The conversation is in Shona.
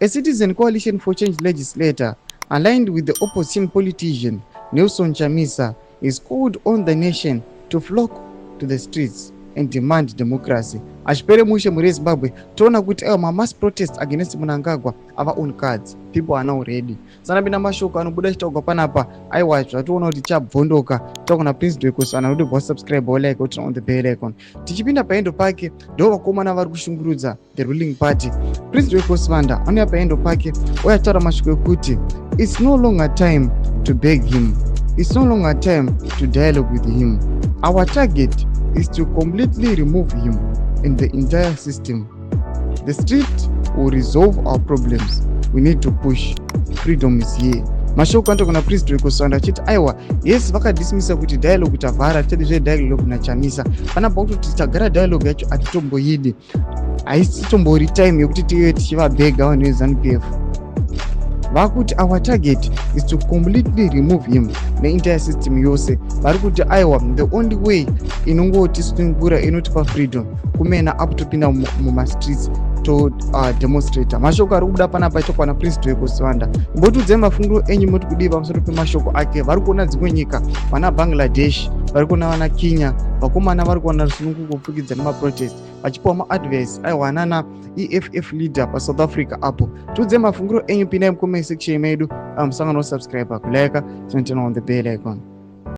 A Citizen Coalition for Change legislator aligned with the opposition politician Nelson Chamisa is called on the nation to flock to the streets and demand democracy. Hazvipere mushe mhuri yeZimbabwe, toona kuti aiwa, mamass protest against Mnangagwa ava on cards. People are now ready. Sanapinda mashoko anobuda chitaurwa panapa. Aiwa, zvatoona kuti chabvondoka. Takuona Prince Dwekos ana kuti subscribe, like, turn on the bell icon. Tichipinda paendo pake, ndo vakomana vari kushungurudza the ruling party. Prince Dwekos Vanda anouya paendo pake oyataura mashoko ekuti it's no longer time to beg him, it's no longer time to dialogue with him. Our target is to completely remove him in the entire system. The street will resolve our problems. We need to push. Freedom is here. Mashoko anoto kuna Prince Dwekoswanda achiti aiwa, yes, vakadismisa kuti dialogue tavhara, tichadi zvedialogue naChamisa. Panapa kutoti tagara dialogue yacho hatitomboidi, haisitombori time yekuti tive tichivabhega vanhu veZANU PF. Vakuti our target is to completely remove him neentire system yose. Vari kuti aiwa, the only way inongotisungura, inotipa freedom, kumena up, topinda mumastreets, todemonstrata. Mashoko ari kubuda panapa ichokwana Prince Dwekoswanda. Imbotiudzai mafungiro enyu, moti kudii pamusoro pemashoko ake? Vari kuona dzimwe nyika, vana Bangladesh, vari kuona vana Kenya, vakomana vari kuwana rusununguko kupfukidza nemaprotest, vachipiwa maadvice aiwa nana EFF leader paSouth Africa apo. Tiudzai mafungiro enyu, pindai mucomment section medu, musangano, subscribe, kulike, turn on the bell icon.